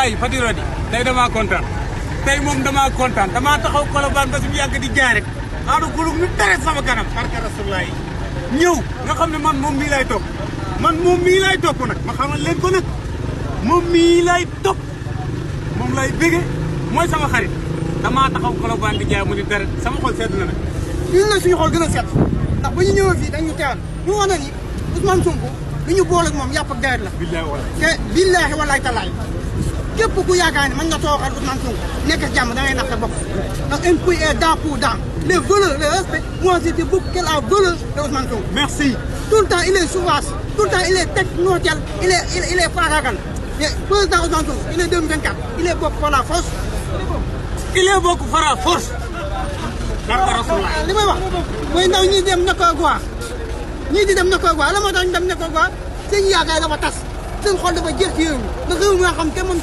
billahi Fadilou di tey damaa kontaan tey moom damaa kontaan damaa taxaw Colobane ba suñu yàgg di jaay rek aadu gulum ñu tere sama kanam barke Rasulullah ñëw nga xam ne man moom mii lay topp nag ma xamal leen ko nag moom mii lay topp moom lay bëgge mooy sama xarit damaa taxaw Colobane di jaay mu ni dara sama xol sedd na nag ñun la suñu xol gën a sedd ndax ba ñu ñëwee fii dañu teewal ñu wax na ni Ousmane Sonko li ñu boole ak moom yàpp ak deret la te billaahi wallaahi talaay képp ku yaakaar ne mën nga toogal Ousmane Sonko nekk jàmm da ngay nax sa bopp ndax un pays est dent pour dent les voleurs les respect moi j'étais beaucoup quel a voleur de Ousmane Sonko merci tout le temps il est sauvage tout le temps il est technotel il est faagagal mais président Ousmane Sonko il est 2024 il est bokk par la force li may wax mooy ndaw ñi dem Nicaragua ñii di dem Nicaragua la moo tax ñu dem Nicaragua seen yaakaar dafa tas seen xol dafa jeex ci réew mi ndax réew mi nga xam te moom